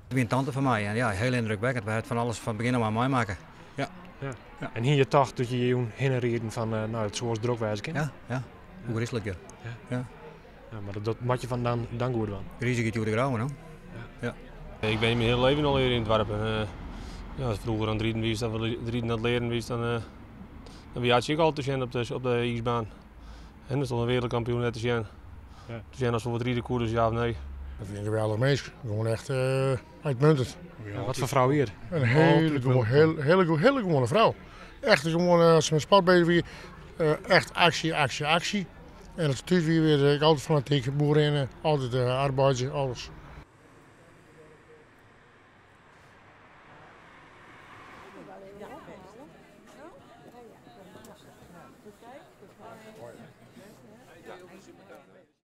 It wie in tante fan my en ja, hiel yndrukwekkend. Wy ha it fan alles fan it begjin ôf oan meimakke. Ja. Ja. En hie je tocht dat je jûn hinne rieden fan no, it soe wolris drok wêze kinne? Ja, ja. Oergriislik, ja. Ja. Ja, mar dat moat je fan dan, dan goed dwaan. Grize giet oer de grauwe, no. Ja. Ik ben myn hiele leven al hjir yn it doarp. En, ja, as froeger oan it riden wiest, of it riden oan it learen wiest, dan, dan wie Archie ek al te sjen op de, op de iisbaan. En dan stond in wereldkampioen net te sjen. Ja. Te sjen as we wat riden koe, dus ja of nee. Dat wie in geweldich minsk. Gewoan echt uitmuntend. Ja, wat foar frou wie it? In hele, hele, hele, hele gewoane frou. Echt gewoan, as se mei sport bezich wie, echt aksje, aksje, aksje. En as se thús wie, wie se ek altyd fanatyk. Boerinne, altyd arbeidzje, alles.